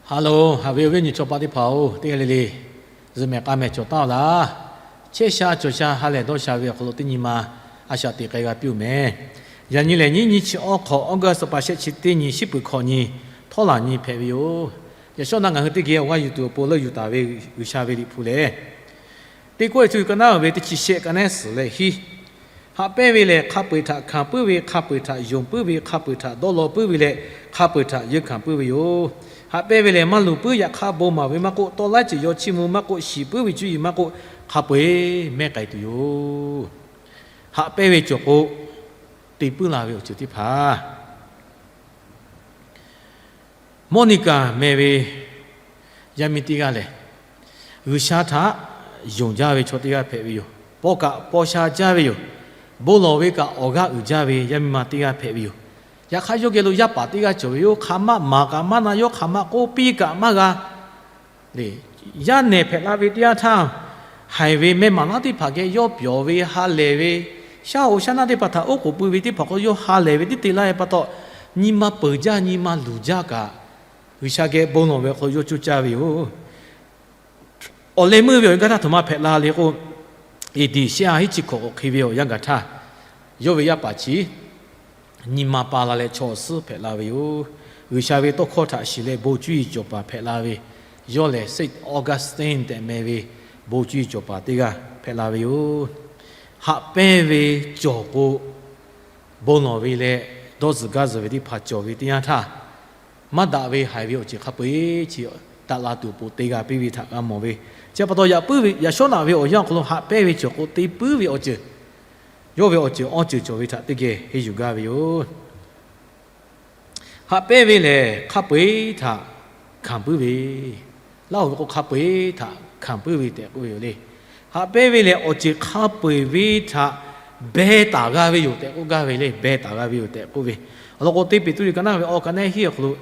Hello, haꞈ ve awˬ viˉ awˬ nyi chaw paˆ teˇ hpaˍ-oˬ, teˇ g'aˇ le le zuhꞈ mehˍ k'a mehˍ cawˬ taˍ-oˬ laˇ. Chehˇ sha cawˬ sha ha lehˬ dawˇ sha ve awˬ hk'aw lo teˇ nyi ma a shaꞈ teꞈ k'ai g'a piˇ-oˬ mehˍ. Yaꞈ nyi lehˬ, nyiˇ nyi chi awˇ hk'awꞈ, August pa shehˆ chi teˇ nyi, shiˉ peuˬ hkawꞈ nyi, htawˇ laˬ nyi hpehꞈ ve yoˬ. Yaꞈ shawˉ naˆ ngaˬ hui teˇ geh awˬ g'aˇ yuˬ tuˬ awˬ pon leuˆ yuˬ taˍ ve G'uiˬsha ve liꞈ hpu lehˬ, Teˇ Kawˆ e htu ka naˉ ve teˇ chi shehˆ ka naˉ suhˍ leh hiˉ. Haꞈ pehnˇ ve lehˬ, hk'a peu-eˬ htaꞈ hkanˍ puiˉ ve, hk'a peu-eˬ htaꞈ yonˍ puiˉ ve, hk'a peu-eˬ htaꞈ dawˇ law puiˉ ve leh, hk'a peu-eˬ htaꞈ yeunˇ hkanˍ puiˉ ve yoˬ. Haꞈ pehnˇ ve lehˬ, maˇ luˬ puiˉ yaꞈ hk'aˇ bon maˍ ve maˇ k'oˆ, tawˇ laiˉ ceuˬ yaw chiˇ mvuh maˇ k'oˆ, shiˍ puiˉ ve cuˇ yiˍ maˇ k'oˆ, hk'a peu-eˬ mehˉ k'ai tuˬ yoˬ. Haꞈ pehnˇ ve cawˬ k'o, te puiˉ la ve awˬ ceuˬ teˇ hpaˍ Mawˇniˆkaˍ meh ve yaˇ miˇ teˇ g'aˇ lehˬ, G'uiˬsha htaꞈ yonˍ jaˇ ve chaw teˇ g'aˇ hpehꞈ ve yoˬ. Paw kaꞈ paw sha jaˇ ve yoˬ. Bon lawˬ ve kaꞈ awˬ g'aˇ uiˍ jaˇ ve yaˇ miˇ ma teˇ g'aˇ hpehꞈ ve yoˬ. Yaꞈ hk'aˇ, yawˇ geh lo yaˇ paˍ teˇ g'aˇ cawˬ ve yoˬ. Hk'aˬ ma maˍ kaꞈ maˇ na, yawˇ hk'aˬ ma k'oˆ piˇ kaꞈ maˇ g'a. Yaˇ nehˬ hpehꞈ la ve teˇ yanˇ htaˇ, haiˬ ve meh maˍ laˉ teˇ hpaˍ geh yawˇ pyawˬ ve, ha lehˬ ve, shaˉ hoꞈ shaˉ naˆ teˇ hpaˍ htaꞈ oˉ k'oˍ pui ve teˇ hpaˍ hk'aw lo yawˇ ha lehˬ ve teˇ te laˇ ve pa taw, nyi ma peuˬ jaˇ, nyi ma luˬ jaˇ kaꞈ, G'uiˬsha geh bon lawˬ ve hk'aw lo yawˇ coˇ caˇ ve yoˬ. Awˬ leh meuˇ ve awˬ yanˇ gaˇ htaˇ htoꞈ ma hpehꞈ la le k'o, A D shehˆ ha hiˉ chi hkawꞈ k'awꞈ hk'e ve awˬ yanˇ gaˬ htaˇ, yawˇ ve yaˇ paˍ chi nyi ma pa la leh chaw awˬ suhˉ hpehꞈ la ve yoˬ. G'uiˬsha ve tawˇ hkawˇ htaꞈ shiˍ leh bon cuˇ yiˍ cawˬ paˍ hpehꞈ la ve, yawˇ lehˬ Saint Augustine tehꞈ meh ve bon cuˇ yiˍ cawˬ paˍ teˇ g'aˇ hpehꞈ la ve yoˬ. Haꞈ pehnˇ ve cawˬ k'o, bon lawˬ ve leh dawˇ zuhˬ gaˇ zuhˬ ve teˇ hpaˍ cawˬ ve teˇ yanˇ htaˇ, maˇ daꞈ ve haiˬ ve awˬ ceuˬ hk'a peu-eˬ chi daꞈ la tuˬ awˬ pon te g'a piˇ ve htaꞈ g'a mawˬ ve. Chi pa taw yaꞈ puiˉ ve yaꞈ shawˉ naˆ ve awˬ yanˇ awˬ hk'aw lo haꞈ pehnˇ ve cawˬ k'o, te puiˉ ve awˬ ceuˬ, yawˇ ve awˬ ceuˬ awˬ ceuˬ cawˬ ve htaꞈ teˇ geh henˇ yuˬ gaˇ ve yoˬ. Haꞈ pehnˇ ve lehˬ, hk'a peu-eˬ htaꞈ hkanˍ puiˉ ve, laˇ oˬ ve k'o, hk'a peu-eˬ htaꞈ hkanˍ puiˉ ve tehꞈ k'oˆ ve yoˬ le. Haꞈ pehnˇ ve lehˬ, awˬ ceuˬ hk'a peu-eˬ ve htaꞈ beh taˍ g'a ve yoˬ tehꞈ k'oˆ gaˇ ve le. Beh taˍ g'a ve yoˬ tehꞈ k'oˆ ve. Awˬ lawn k'o, teˇ Peˍtruˆ ka naˉ ve awˬ ka naˉ hiˉ awˬ hk'aw lo,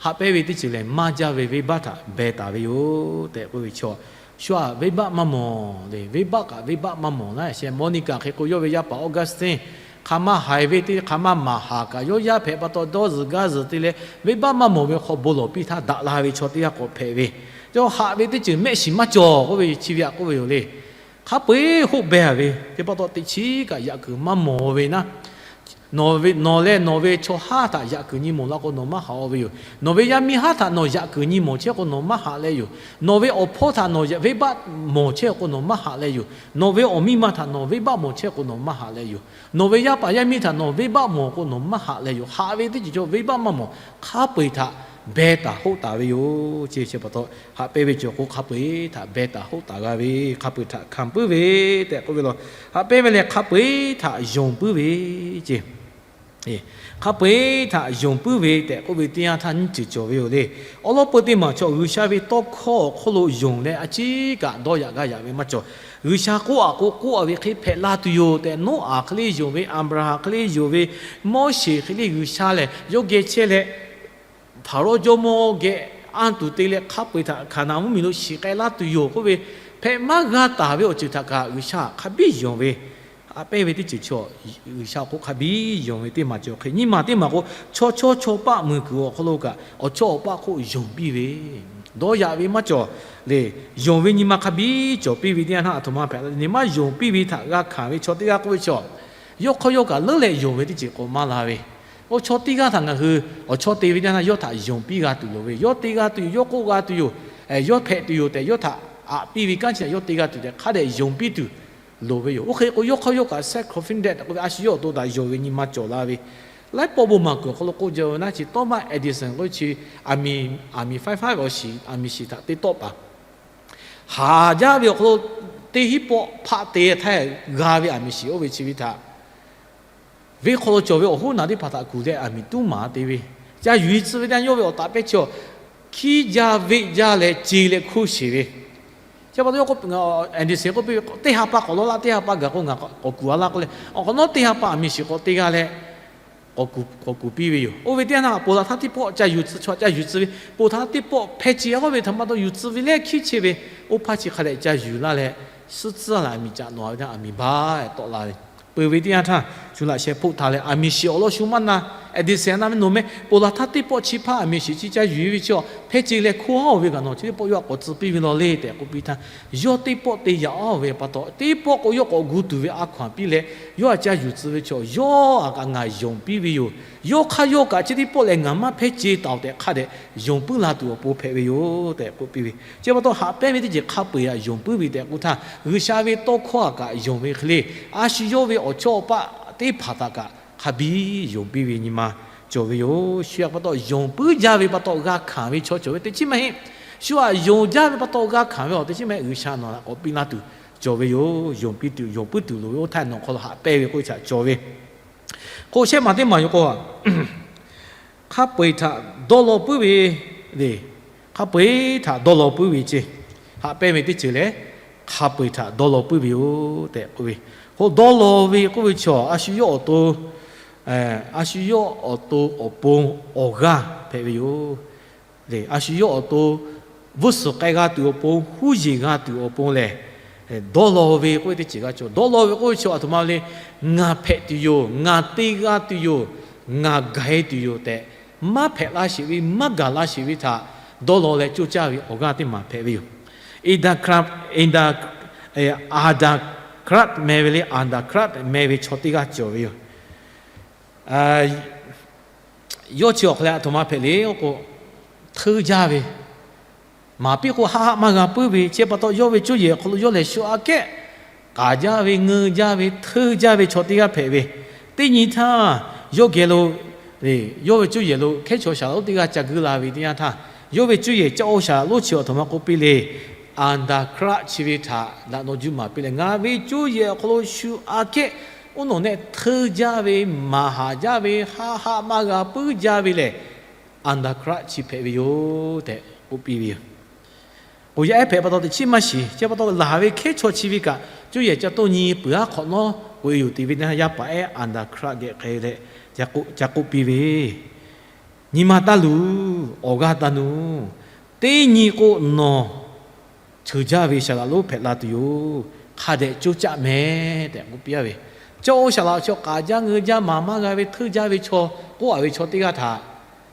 haꞈ pehnˇ ve teˇ ceuˬ lehˬ, maˇ jaˇ ve venˇbaˆ htaꞈ beh taˍ ve yoˬ tehꞈ k'oˆ ve chaw, shu aꞈ venˇbaˆ maˇ mawˬ le. Venˇbaˆ kaꞈ venˇbaˆ maˇ mawˬ laˇ sheh. Mawˇniˆkaˍ hk'e k'o, yawˇ ve yaˇ paˍ Augustine hk'aˬ ma haiˬ ve teˇ hk'aˬ ma maˍ haˍ kaꞈ, yawˇ yaˇ hpehꞈ pa taw dawˇ zuhˬ gaˇ zuhˬ te leh, venˇbaˆ maˇ mawˬ ve hk'aw bon lawˬ piˇ htaˇ daꞈ la ve chaw teˇ g'aˇ k'awꞈ hpehꞈ ve. Yawˇ haꞈ ve teˇ ceuˬ mehˆ shiˍ maˇ cawˬ k'oˆ ve, chi ve aꞈ k'oˆ ve yoˬ le. Hk'a peu-eˬ hoˆ beh ve teˇ pa taw, teꞈ chiˉ kaꞈ yaꞈ kuiˬ maˇ mawˬ ve naˉ, nawˬ ve, nawˬ leh nawˬ ve chaw haˉ htaꞈ yaꞈ kuiˬ nyi mawˬ la k'o, nawˬ maˇ haꞈ-o ve yoˬ. Nawˬ ve yaˇ miˇ haˉ htaꞈ nawˬ yaꞈ kuiˬ nyi mawˬ chehˇ k'o, nawˬ maˇ haꞈ leh yoˬ. Nawˬ ve awˬ hpawˇ htaꞈ nawˬ venˇbaˆ mawˬ chehˇ k'o, nawˬ maˇ haꞈ leh yoˬ. Nawˬ ve awˬ miˇ ma htaꞈ nawˬ venˇbaˆ mawˬ chehˇ k'o, nawˬ maˇ haꞈ leh yoˬ. Nawˬ ve yaˇ paˍ yaˇ miˇ htaꞈ nawˬ venˇbaˆ mawˬ k'o, nawˬ maˇ haꞈ leh yoˬ. Haꞈ ve teˇ ceuˬ chaw venˇbaˆ maˇ mawˬ, hk'a peu-eˬ htaꞈ beh taˍ hoˆ taˍ ve yoˬ ce. Chi pa taw, haꞈ pehnˇ ve cawˬ k'o, hk'a peu-eˬ htaꞈ beh taˍ hoˆ taˍ g'a ve, hk'a peu-eˬ htaꞈ hkanˍ puiˉ ve tehꞈ k'oˆ ve law. Haꞈ pehnˇ ve lehˬ, hk'a peu-eˬ htaꞈ yonˍ puiˉ ve ce. Hk'a peu-eˬ htaꞈ yonˍ puiˉ ve tehꞈ k'oˆ ve teˇ yanˇ htaˇ nyiˇ ceuˬ cawˬ ve yoˬ le. Awˬ lawn peu teˇ maˬ chaw G'uiˬsha ve tawˇ hkawˇ awˬ hk'oˆ lo yonˍ leh a ciˉ kaꞈ dawˇ yaꞈ g'aˇ yaꞈ ve maˇ cawˬ. G'uiˬsha k'oˆ aꞈ k'o, k'oˆ aꞈ ve hk'e hpehꞈ la tuˬ yoˬ tehꞈ, Noˉaꞈ hk'e le yonˍ ve, Aˍbraˍhanˍ hk'e le yonˍ ve, Moˉseˍ hk'e le G'uiˬsha lehˬ yawˇ geh chehˇ leh, Hpaˍrawˇ jawˇmawˇ geh anˇ tuˬ te leh, hk'a peu-eˬ htaꞈ Hkaˍnanˍ mvuhˇmiˬ lo shiˍ k'ai laˇ tuˬ yoˬ k'oˆ ve, hpehꞈ maˇ g'a taˍ ve awˬ ceuˬ htaꞈ kaꞈ G'uiˬsha hk'a biˇ yonˍ ve, haꞈ pehnˇ ve teˇ ceuˬ chaw G'uiˬsha awˬ hk'oˆ hk'a biˇ yonˍ ve teˇ maˬ cawˬ hk'e, nyiˇ maˬ teˇ maˬ k'o, chaw chawˇ chaw paˆ muiˬ kuiˬ awˬ hk'aw lo kaꞈ awˬ chawˇ awˬ paˆ hk'oˆ yonˍ piˇ ve, dawˇ yaꞈ ve maˇ cawˬ le. Yonˍ ve nyi ma hk'a biˇ cawˬ piˇ ve teˇ yanˇ htaˇ, aˬ htoꞈ ma hpehꞈ la le. Nyi maˇ yonˍ piˇ ve htaꞈ g'a hkanˍ ve chaw teˇ g'aˇ k'oˆ ve chaw, yawˇ hk'aw yawˇ kaꞈ leuˉ leh yonˍ ve teˇ ceuˬ k'awꞈ maˇ la ve. Oˇ chaw teˇ g'aˇ htaꞈ ngaˬ hui awˬ chawˇ te ve teˇ yanˇ htaˇ, yawˇ htaꞈ yonˍ piˇ g'a tuˬ loˍ ve, yawˇ te g'a tuˬ yoˬ, yawˇ k'oˆ g'a tuˬ yoˬ, yawˇ hpehꞈ tuˬ yoˬ tehꞈ, yawˇ htaꞈ aꞈ piˇ ve kanˉ chi htaꞈ yawˇ te g'a tuˬ tehꞈ hk'a dehꞈ yonˍ piˇ tuˬ loˍ ve yoˬ. Oˇ hk'e k'o, yawˇ hk'aˇ yawˇ kaꞈ self confident tehꞈ k'oˆ ve, a shu yawˇ awˬ to htaꞈ yonˍ ve nyi ma cawˬ la ve. Laiˉ pawˆ bon maˍ kuiˬ awˬ hk'aw lo k'oˆ jaw ve naˉ chi, Thomas Edison k'oˆ ve chi, aˬ miˍ, aˬ miˍ five five awˬ shiˍ, aˬ miˍ shiˍ htaꞈ te tawˆ paˍ haˍ jaˇ ve awˬ hk'aw lo, teˇ hinˉ pawˆ hpaˆ te htaˇ g'a ve aˬ miˍ shiˍ oˇ ve chi ve htaꞈ, venˇ hk'aw lo cawˬ ve awˬ hoˉ naˬ teˇ hpaˍ htaꞈ kuˬ leh aˬ miˍ tuˉ maˍ te ve, ca yuˬ tcuh ve teˇ yanˇ, yawˇ ve awˬ taꞈ pehˇ chi awˬ, hkiˉ jaˇ veˆ jaˇ leh ce leh hkuˇ sheˍ ve. Chi pa taw yawˇ k'oˆ, Edison k'oˆ piˇ ve, teˇ ha pa k'awꞈ lawˇ laˇ, teˇ ha pa gaˬ k'o ngaˬ k'awꞈ kuˬ a laˇ k'oˆ leh, awˬ hk'awꞈ nawˉ teˇ ha pa aˬ miˍ shiˍ k'awꞈ te g'a leh k'awꞈ kuˬ piˇ ve yoˬ. Oˇ ve teˇ yanˇ htaˇ, ponˬ laˬ htaˇ teˇ pawˆ ca yuˬ tcuh, chaw ca yuˬ tcuh ve, ponˬ htaˇ teˇ pawˆ hpeh ce a k'oˆ ve htaꞈ pa taw yuˬ tcuh ve leh hkiˉ chehˇ ve, oˇ hpaˇ chi hk'a dehꞈ ca yuˬ laˇ leh, suhˉ tcuhˉ leh aˬ miˍ caꞈ nawˬ a ve htaˇ aˬ miˍ baˬ tawˆ la ve. Peuˬ ve teˇ yanˇ htaˇ, Shu laꞈ sheh hpoˆ htaꞈ leh aˬ miˍ shiˍ awˬ lawn shu maˇ na. Eˍdiˍseˍ a na ve nawˬ meh ponˬ laˬ htaˇ teˇ pawˆ chi hpaˇ aˬ miˍ shiˍ chi caˇ yuˬ e ve chi a hpehˇ ce leh hkoˇ haˉ-oˬ ve kaꞈ nawˬ chi teˇ pawˆ yawˇ htaꞈ k'awꞈ tcuh piˇ ve law le tehꞈ k'oˆ piˇ htaˇ, yawˇ teˇ pawˆ te yaꞈ-oˬ ve pa taw, teˇ pawˆ k'o yawˇ k'awꞈ gu tuˬ ve a hkaw-anˬ piˇ leh, yawˇ htaꞈ caˇ yuˬ tcuh ve chaw yawˇ htaꞈ kaꞈ ngaˬ yonˍ piˇ ve yoˬ. Yawˇ hk'aˇ yawˇ kaꞈ chi teˇ pawˆ lehˬ ngaˬ maˇ hpehˇ ce taˍ-oˬ tehꞈ hk'a dehꞈ yonˍ puiˉ la tuˬ awˬ pon hpehꞈ ve yoˬ tehꞈ k'oˆ piˇ ve. Chi pa taw haꞈ pehnˇ ve teˇ ceuˬ hk'a peu-eˬ htaꞈ yonˍ puiˉ ve tehꞈ k'oˆ htaˇ, G'uiˬsha ve tawˇ hkawˇ htaꞈ kaꞈ yonˍ ve hk'e le, a shu yawˇ ve awˬ chawˇ awˬ paˆ teˇ hpaˍ htaꞈ kaꞈ hk'a biˇ yonˍ piˇ ve nyi ma cawˬ ve yoˬ. Shu htaꞈ pa taw yonˍ puiˉ jaˇ ve pa taw g'a hkanˍ ve chaw cawˬ ve teˇ chiˉ maˇ heˆ. Shu htaꞈ yonˍ jaˇ ve pa taw g'a hkanˍ ve awˬ teˇ chiˉ maˇ heˆ. G'uiˬsha nawˬ htaꞈ k'awꞈ piˇ laˇ tuˬ cawˬ ve yoˬ. Yonˍ piˇ tuˬ, yonˍ puiˉ tuˬ loˍ ve oˇ htaˇ nawˬ hk'aw lo haꞈ pehnˇ ve k'oˆ ve htaꞈ cawˬ ve. K'o shehˆ maˬ teˇ maˬ yoˬ k'o, hk'a peu-eˬ htaꞈ dawˇ law puiˉ ve le. Hk'a peu-eˬ htaꞈ dawˇ law puiˉ ve ce. Haꞈ pehnˇ ve teˇ ceuˬ lehˬ, hk'a peu-eˬ htaꞈ dawˇ law puiˉ ve yoˬ tehꞈ k'oˆ ve. K'o dawˇ law ve k'oˆ ve chaw a shu yawˇ awˬ to, a shu yawˇ awˬ to awˬ pon awˬ g'aˇ hpehꞈ ve yoˬ. A shu yawˇ awˬ to bvuhˇ suhˍ k'ai g'a tuˬ awˬ pon, huˉ yeˬ g'a tuˬ awˬ pon lehˬ, dawˇ law ve k'oˆ ve teˇ ceuˬ g'a cawˬ. Dawˇ law ve k'oˆ ve chaw a htoꞈ ma le, ngaˬ hpehꞈ tuˬ yoˬ, ngaˬ te g'a tuˬ yoˬ, ngaˬ gaˬ e tuˬ yoˬ tehꞈ, maˇ hpehꞈ la sheˍ ve, maˇ gaˬ la sheˍ ve htaꞈ dawˇ law leh coˇ caˇ ve awˬ g'aˇ teˇ maˬ hpehꞈ ve yoˬ. Eˍdaˍhkaˍraˆ, Eˍdaˍ, Eˍdaˍhkaˍraˆ meh ve le, Eˍdaˍhkaˍraˆ meh ve chaw teˇ g'aˇ cawˬ ve yoˬ. Yawˇ chi awˬ hk'aw leh a htoꞈ ma hpehꞈ le k'o, hteuˇ jaˇ ve, maˍ piˇ k'o haˆ haˆ maˇ g'a puiˉ ve, chi pa taw yawˇ ve cuˇ yehˬ awˬ hk'aw lo yawˇ lehˬ shu aꞈ kehˉ k'aˍ jaˇ ve, ngeu jaˇ ve, hteuˇ jaˇ ve chaw teˇ g'aˇ hpehꞈ ve. Teˇ nyi htaˇ yawˇ geh lo, yawˇ ve cuˇ yehˬ lo hkehˉ chaw shaˍ laꞈ lonˉ teˇ g'aˇ ca guiˇ la ve teˇ yanˇ htaˇ, yawˇ ve cuˇ yehˬ caˇ-oˬ shaˍ laꞈ lonˉ chi awˬ htoꞈ ma k'oˆ piˇ le. Eˍdaˍhkaˍraˆ chi ve htaꞈ daꞈ nawˇ juˇ maˍ piˇ leh, ngaˬ ve cuˇ yehˬ awˬ hk'aw lo shu aꞈ kehˉ oˇ nawˬ nehˆ hteuˇ jaˇ ve, maˍ haˍ jaˇ ve, haˆ haˆ maˇ g'a puiˉ jaˇ ve lehˬ, Eˍdaˍhkaˍraˆ chi hpehꞈ ve yoˬ tehꞈ k'oˆ piˇ ve yoˬ. K'o yaˇ ehˉ hpehꞈ pa taw teꞈ chiˉ maˇ shiˍ. Chi pa taw laˬ ve hkehˉ chaw chi ve kaꞈ cuˇ yehˬ ca toˇ nyi peuˬ aˉ hk'awꞈ nawˉ k'oꞈ e yoˬ te ve teˇ yanˇ, yaˇ paˍ ehˉ Eˍdaˍhkaˍraˆ geh k'ai leh ca k'oˆ piˇ ve, Nyi ma taˇ luˬ, awˬ g'aˇ taˇ nuˇ. Teˇ nyi k'o nawˬ ceuˬ jaˇ ve shaˍ laꞈ lonˉ hpehꞈ la tuˬ yoˬ. Hk'a dehꞈ coˇ caˆ meh tehꞈ k'oˆ piˇ a ve. Caˇ-oˬ shaˍ laꞈ chi awˬ k'aˍ jaˇ ngeu jaˇ maˍ maˇ g'a ve hteuˇ jaˇ ve chaw k'oˆ a ve chaw teˇ g'aˇ htaꞈ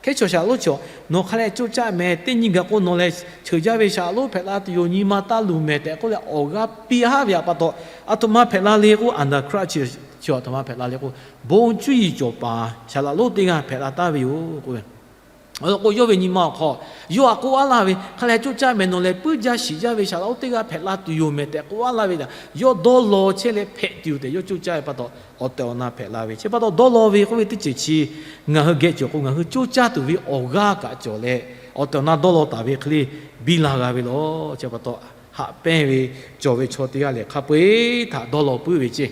hkehˉ chaw shaˍ laꞈ lonˉ chi nawˬ hk'a leh coˇ caˆ meh, teˇ nyi gaˬ k'o nawˬ lehˬ ceuˬ jaˇ ve shaˍ laꞈ lonˉ hpehꞈ la tuˬ yoˬ, nyi ma taˇ luˬ meh tehꞈ k'oˆ leh awˬ g'aˇ piˇ haˉ ve pa taw, a htoꞈ ma hpehꞈ la le k'o, Eˍdaˍhkaˍraˆ chi a htoꞈ ma hpehꞈ la le k'o, bon cuˇ yiˍ cawˬ paˍ shaˍ laꞈ lonˉ teˇ g'aˇ hpehꞈ la taˍ ve yoˬ k'oˆ ve. K'o yawˇ ve nyi ma awˬ hk'aw yawˇ htaꞈ k'oˆ aˉ laˇ ve, hk'a leh coˇ caˆ meh, nawˬ lehˬ puiˉ jaˇ shiˍ jaˇ ve shaˍ laꞈ lonˉ teˇ g'aˇ hpehꞈ la tuˬ yoˬ meh tehꞈ k'oˆ aˉ laˇ ve htaꞈ yawˇ dawˇ law chehˇ leh hpehꞈ tuˬ yoˬ tehꞈ yawˇ coˇ caˇ ve pa taw, awˬ tehˬ awˬ na hpehꞈ la ve. Chi pa taw dawˇ law ve k'oˆ ve teˇ ceuˬ chi ngaˬ hui geh cawˬ k'o, ngaˬ hui coˇ caˇ tuˬ ve awˬ g'aˇ kaꞈ cawˬ leh, awˬ tehˬ awˬ na dawˇ law taˍ ve hk'e le biˇ la g'a ve law. Chi pa taw haꞈ pehnˇ ve cawˬ ve chaw teˇ g'aˇ lehˬ, hk'a peu-eˬ htaꞈ dawˇ law puiˉ ve ceˇ.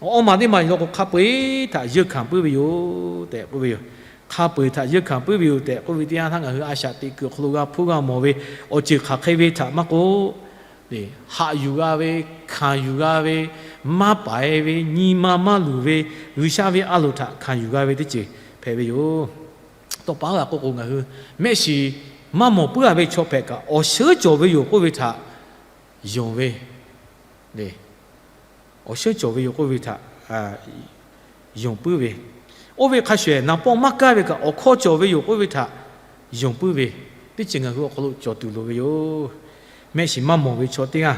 Awˬ maˬ teˇ maˬ yoˬ k'o, hk'a peu-eˬ htaꞈ yeunˇ hkanˍ puiˉ ve yoˬ tehꞈ k'oˆ ve yoˬ. Hk'a peu-eˬ htaꞈ yeunˇ hkanˍ puiˉ ve yoˬ tehꞈ k'oˆ ve teˇ yanˇ htaˇ, ngaˬ hui a shaꞈ teꞈ kuiˬ awˬ hk'aw lo g'a hpuˇ g'a mawˬ ve awˬ ceuˬ hk'aˬ hk'e ve htaꞈ maˇ k'oˆ, haꞈ yuˬ g'a ve, hkanˍ yuˬ g'a ve, maˇ paiˍ ve, nyi ma maˇ luˬ ve, G'uiˬsha ve a loˍ htaꞈ hkanˍ yuˬ g'a ve teˇ ceuˬ hpehꞈ ve yoˬ. Tawˇ pa g'a k'oˆ k'o, ngaˬ hui mehˆ shiˍ maˇ mawˬ puiˉ a ve chaw hpehꞈ kaꞈ, awˬ sheuˉ cawˬ ve yoˬ k'oˆ ve htaꞈ yonˍ ve le. Awˬ sheuˉ cawˬ ve yoˬ k'oˆ ve htaꞈ yonˍ puiˉ ve, oˇ ve hk'a shuˍ shuˍ naˍ paw maˇ kaˇ ve kaꞈ awˬ hkawˇ cawˬ ve yoˬ k'oˆ ve htaꞈ yonˍ puiˉ ve, teˇ ceuˬ ngaˬ hui awˬ hk'aw lo cawˬ tuˬ loˍ ve yoˬ. Mehˆ shiˍ maˇ mawˬ ve chaw teˇ g'aˇ,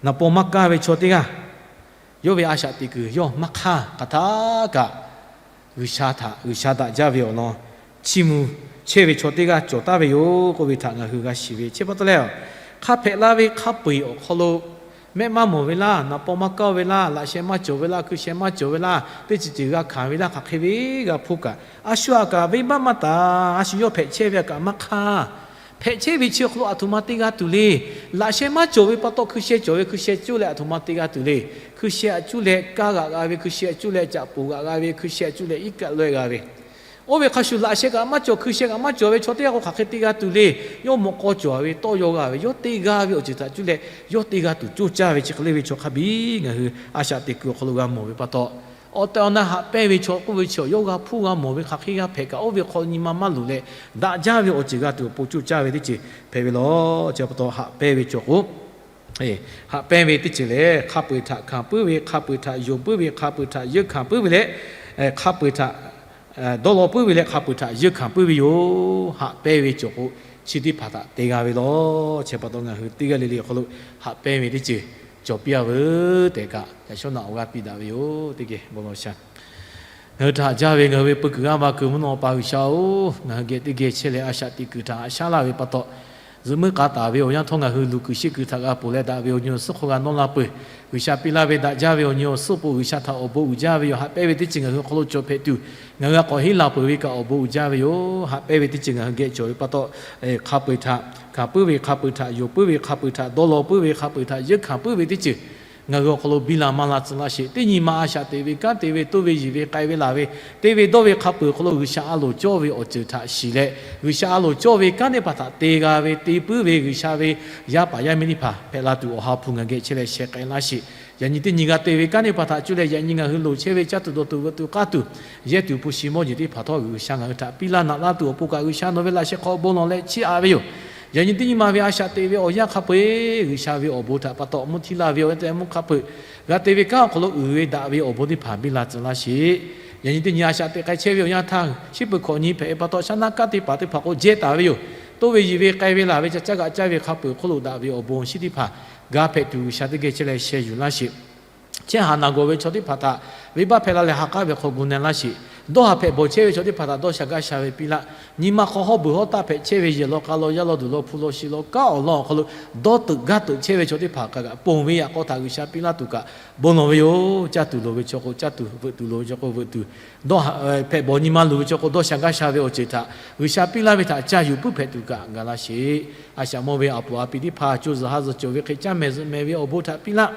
naˍ paw maˇ kaˇ ve chaw teˇ g'aˇ, yawˇ ve a shaꞈ teꞈ kuiˬ yawˇ maˇ hk'aˇ hk'aˬ htaˇ kaꞈ G'uiˬsha htaꞈ, G'uiˬsha daꞈ jaˇ ve awˬ lawn chiˇ mvuh chehˇ ve chaw teˇ g'aˇ cawˬ taˍ ve yoˬ k'oˆ ve htaꞈ ngaˬ hui g'a shiˍ ve. Chi pa taw leh, hk'a hpehꞈ la ve hk'a peu-eˬ awˬ hk'aw lo mehˆ maˇ mawˬ ve laˇ, naˍ paw maˇ kaˇ ve laˇ, laꞈ sheh maˇ cawˬ ve laˇ, hkui sheh maˇ cawˬ ve laˇ, teˇ ceuˬ ceuˬ g'a hkanˍ ve laˇ, hk'aˬ hk'e ve g'a hpuˇ kaꞈ, a shu aꞈ kaꞈ venˇbaˆ maˇ taˍ. A shu yawˇ hpehꞈ chehˇ ve aꞈ kaꞈ maˇ hk'aˇ. Hpehꞈ chehˇ ve chi awˬ hk'aw lo aˬ htoꞈ ma te g'a tuˬ le. Laꞈ sheh maˇ cawˬ ve pa taw hkui sheh cawˬ ve, hkui sheh cuˇ leh aˬ htoꞈ ma te g'a tuˬ le. Hkui sheh aꞈ cuˇ leh kaˇ g'aꞈ g'a ve, hkui sheh aꞈ cuˇ leh caꞈ poˍ g'aꞈ g'a ve, hkui sheh aꞈ cuˇ leh iˉ kaˆ lawehˇ g'a ve, oˇ ve hk'a shuˍ laꞈ sheh kaꞈ maˇ cawˬ, hkui sheh kaꞈ maˇ cawˬ ve chaw teˇ g'aˇ k'o hk'aˬ hk'e te g'a tuˬ le. Yawˇ mawꞈ k'aw cawˬ ve, tawˇ yaw g'a ve, yawˇ te g'a ve awˬ ceuˬ htaꞈ cuˇ leh yawˇ te g'a tuˬ coˇ caˇ ve chi hk'e le ve chaw hk'a biˇ ngaˬ hui a shaꞈ teꞈ kuiˬ awˬ hk'aw lo g'a mawˬ ve pa taw, awˬ tehˬ awˬ na haꞈ pehnˇ ve chaw k'oˆ ve chi yawˇ g'a hpuˇ g'a mawˬ ve hk'aˬ hk'e g'a hpehꞈ kaꞈ, oˇ ve hk'aw nyi ma maˇ luˬ leh daꞈ jaˇ ve awˬ ceuˬ g'a tuˬ awˬ pon coˇ caˇ ve teˇ ceuˬ hpehꞈ ve law. Chi pa taw haꞈ pehnˇ ve cawˬ k'o, Haꞈ pehnˇ ve teˇ ceuˬ lehˬ, hk'a peu-eˬ htaꞈ hkanˍ puiˉ ve, hk'a peu-eˬ htaꞈ yonˍ puiˉ ve, hk'a peu-eˬ htaꞈ yeunˇ hkanˍ puiˉ ve leh, hk'a peu-eˬ htaꞈ dawˇ law puiˉ ve leh hk'a peu-eˬ htaꞈ yeunˇ hkanˍ puiˉ ve yoˬ. Haꞈ pehnˇ ve cawˬ k'o, chi teˇ hpaˍ htaꞈ te g'a ve lawˬ. Chi pa taw ngaˬ hui teˇ g'aˇ le le awˬ hk'aw lo haꞈ pehnˇ ve teˇ ceuˬ cawˬ piˇ-a veuˬ tehꞈ kaꞈ, yaꞈ shawˉ naꞈ awˬ g'aˇ piˇ daꞈ ve yoˬ. Teˇ geh bon lawˬ sha. Ngaˬ hui htaꞈ haꞈ jaˇ ve ngaˬ hui ve peu kuiˬ g'aˇ va kuiˬ mvuhˇ naw Awˬ pa G'uiˬsha-oˬ, ngaˬ hui geh teˇ geh chehˇ leh a shaꞈ teꞈ kuiˬ htaꞈ haꞈ shaˉ laˇ ve pa taw, zuhꞈ muiˉ k'a taˍ ve awˬ yanˇ htawˇ ngaˬ hui luˬ kuiˬ sheˆ kuiˬ htaꞈ g'a ponˬ leh daꞈ ve awˬ nyi awˬ suhˉ hk'aw g'a nawˇ la peuˬ. G'uiˬsha piˇ laˇ ve daꞈ jaˇ ve awˬ nyi awˬ suhˉ awˬ pon G'uiˬsha htaꞈ awˬ bon uiˍ jaˇ ve yoˬ. Haꞈ pehnˇ ve teˇ ceuˬ ngaˬ hui awˬ hk'aw lo cawˬ hpehꞈ tuˬ, ngaˬ hui a k'awꞈ henˇ laˬ peuˬ ve kaꞈ awˬ bon uiˍ jaˇ ve yoˬ. Haꞈ pehnˇ ve teˇ ceuˬ ngaˬ hui geh cawˬ ve pa taw, hk'a peu-eˬ htaꞈ hkanˍ puiˉ ve, hk'a peu-eˬ htaꞈ yonˍ puiˉ ve, hk'a peu-eˬ htaꞈ dawˇ law puiˉ ve, hk'a peu-eˬ htaꞈ yeunˇ hkanˍ puiˉ ve teˇ ceuˬ ngaˬ hui awˬ hk'aw lo biˇ la maˇ la tcuh laˇ sheˍ. Teˇ nyi ma a shaꞈ teꞈ ve kanˉ te ve, toˇ ve yiˬ ve k'ai ve laˬ ve, te ve dawˇ ve hk'a peu-eˬ awˬ hk'aw lo G'uiˬsha a loˍ cawˇ ve awˬ ceuˬ htaꞈ shiˍ leh, G'uiˬsha a loˍ cawˇ ve kanˉ teˇ hpaˍ htaꞈ te g'a ve te puiˉ ve G'uiˬsha ve yaˇ paˍ yaˇ miˇ teˇ hpaˍ hpehꞈ la tuˬ Awˬ ha hpu ngaˬ geh chehˇ leh sheh k'ai laˇ sheˍ. Yaꞈ nyi teˇ nyi g'a te ve kanˉ teˇ hpaˍ htaꞈ cuˇ leh yaꞈ nyi ngaˬ hui loˍ chehˇ ve caˇ tuˬ dawˬ tuˬ veuꞈ tuˬ k'aˇ tuˬ, yehˇ tuˬ hpu shi mawˇ jeˬ teˇ hpaˍ htawˇ G'uiˬsha ngaˬ hui htaꞈ piˇ laˇ naꞈ laˇ tuˬ awˬ pon kaꞈ G'uiˬsha nawˬ ve laꞈ sheh hk'aw bon lawˬ leh chiˇ aꞈ ve yoˬ. Yaꞈ nyi teˇ nyi ma ve a shaꞈ teꞈ ve awˬ yanˇ hk'a peu-eˬ G'uiˬsha ve awˬ bon htaꞈ pa taw mvuhˇ htiˇ laˇ ve awˬ yanˇ tehꞈ mvuhˇ hk'a peu-eˬ g'a te ve kanˉ awˬ hk'aw lo uiˍ ve daꞈ ve awˬ bon teˇ hpaˍ biˇ la tcuh laˇ sheˍ. Yaꞈ nyi teˇ nyi a shaꞈ teꞈ k'ai chehˇ ve awˬ yanˇ htaˇ, shiˉ peuˬ hkawꞈ nyi hpehꞈ ve pa taw shaˉ naˆ kanˉ teˇ hpaˍ teˇ hpaˍ k'o jehˇ taˍ ve yoˬ. Toˇ ve yiˬ ve k'ai ve laˬ ve ca caˇ g'aꞈ caˇ ve hk'a peu-eˬ awˬ hk'aw lo daꞈ ve awˬ bon shiˉ teˇ hpaˍ g'a hpehꞈ tuˬ G'uiˬsha teˇ geh chehˇ leh sheh yuˬ laˇ sheˍ. Chehˇ haꞈ naˬ gawˬ ve chaw teˇ hpaˍ htaꞈ venˇbaˆ hpehˇ la leh ha k'aˉ ve hk'aw gu na laˇ sheˍ. Dawˇ haˍ hpehꞈ bawˬ chehˇ ve chaw teˇ hpaˍ htaꞈ dawˇ sha gaˇ sha ve piˇ laˇ. Nyi ma hk'aw hawˉ beuˬ hawˉ taˆ hpehꞈ chehˇ ve yehˬ law k'a law yaˇ law duˬ law hpu law shi law kanˉ awˬ lawn awˬ hk'aw lo dawˇ teuꞈ gaˇ teuꞈ chehˇ ve chaw teˇ hpaˍ kaꞈ ponˬ ve yaꞈ k'aw htaꞈ G'uiˬsha piˇ laˇ tuˬ kaꞈ bon lawˬ ve yoˬ. Caˇ tuˬ loˍ ve chaw k'o caˇ tuˬ, veuꞈ tuˬ loˍ ve chaw k'o veuꞈ tuˬ, dawˇ haˍ hpehꞈ bawˬ nyi ma luˬ ve chaw k'o dawˇ sha gaˇ sha ve awˬ ceuˬ htaꞈ G'uiˬsha piˇ laˇ ve htaꞈ caˇ yuˬ puiˉ hpehꞈ tuˬ kaꞈ ga laˇ sheˍ. A shaꞈ mawˇ ve a puˍ a pi teˇ hpaˍ co zuhˬ ha zuhˬ cawˬ ve hk'e caˇ mehˍ zuhꞈ mehˍ ve awˬ bon htaꞈ piˇ laˇ.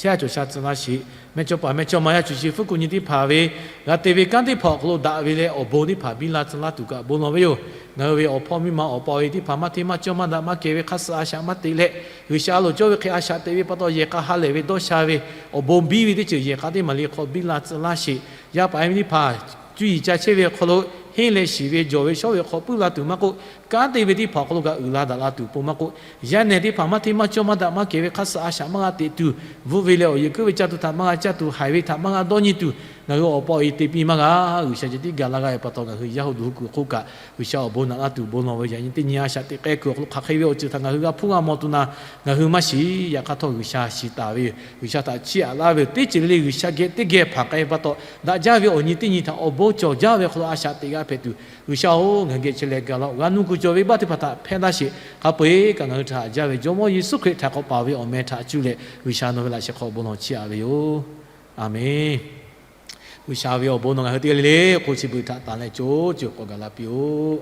Chehˇ a cawˬ sha tcuh laˇ sheˍ. Mehˇ chawˇ paˍ mehˇ chawˇ ma yaˇ cuˬ shi fuˉ kuˬ nyi teˇ hpaˍ ve g'a te ve kanˉ teˇ hpaˍ awˬ hk'aw lo daꞈ ve leh awˬ bon teˇ hpaˍ biˇ la tcuh laˇ tuˬ kaꞈ bon lawˬ ve yoˬ. Ngaˬ hui ve awˬ hpawˇ miˇ ma awˬ pa awˬ e teˇ hpaˍ maˇ hteˇ maˇ cawˇ maˇ daꞈ maˇ kehˬ ve hk'a suh a shaꞈ maˇ teꞈ leh, G'uiˬsha a loˍ cawˇ ve hk'e a shaꞈ teꞈ ve pa taw yehˬ k'a ha lehˬ ve dawˇ sha ve awˬ bon biˇ ve teˇ ceuˬ yehˬ k'a teˇ maˬ le hk'aw biˇ la tcuh laˇ sheˍ. Yaˇ paˍ yaˇ miˇ teˇ hpaˍ cuˇ yiˍ ca chehˇ ve awˬ hk'aw lo henˇ leh shiˍ ve jawˬ ve shawˉ ve hk'aw puiˉ la tuˬ maˇ k'oˆ, kanˉ te ve teˇ hpaˍ awˬ hk'aw lo kaꞈ uiˍ la daꞈ la tuˬ pon maˇ k'oˆ, yaˇ nehˬ teˇ hpaˍ maˇ hteˇ maˇ cawˇ maˇ daꞈ maˇ kehˬ ve hk'a suh a shaꞈ maˇ g'a teꞈ tuˬ, bvuhˆ ve leh awˬ yeˬ kuiˉ ve caˇ tuˬ htaꞈ maˇ g'a caˇ tuˬ, haiˬ ve htaꞈ maˇ g'a dawˇ nyi tuˬ, ngaˬ hui awˬ pa awˬ e te piˇ maˇ g'a. G'uiˬsha ceh tiˉ ga laˇ g'aˇ ve pa taw ngaˬ hui yaˇ hu duˬ hu kuiˬ hk'oˆ kaꞈ G'uiˬsha awˬ bon naꞈ laˇ tuˬ bon lawˬ ve yaꞈ nyi teˇ nyi a shaꞈ teꞈ k'ai kuiˬ awˬ hk'aw lo hk'aˬ hk'e ve awˬ ceuˬ htaꞈ ngaˬ hui g'a hpuˇ g'a mawˬ tuˬ na, ngaˬ hui maˇ shiˍ. Yaꞈ hk'aˇ htawˇ G'uiˬsha shiˍ taˍ ve yoˬ. G'uiˬsha htaꞈ chiˇ aꞈ laˇ ve yoˬ. Teˇ ceuˬ le le G'uiˬsha geh teˇ geh hpanˍ k'ai pa taw, daꞈ jaˇ ve awˬ nyi teˇ nyi htaꞈ awˬ bon cawˬ jaˇ ve hk'aw lo a shaꞈ teꞈ g'a hpehꞈ tuˬ, G'uiˬsha-oˬ, ngaˬ hui geh chehˇ leh ga laˇ-oˆ. G'a nuˇ kuiˬ cawˬ ve baˆ teˇ hpaˍ htaꞈ hpehˇ laˇ sheˍ. Hk'a peu-eˬ kaꞈ ngaˬ hui htaꞈ haꞈ jaˇ ve Jawˇmawˇ Yeˍsuˆ Hkriꞈ htaꞈ k'awꞈ paˍ ve awˬ meh htaꞈ cuˇ leh G'uiˬsha nawˬ ve laꞈ sheh hk'aw bon lawˬ chiˇ aꞈ ve yoˬ. A menˬ. G'uiˬsha ve awˬ bon nawˬ ngaˬ hui teˇ g'aˇ le le k'o chi beuꞈ htaꞈ tanˬ leh co co k'awꞈ gaˬ la piˇ-oˆ.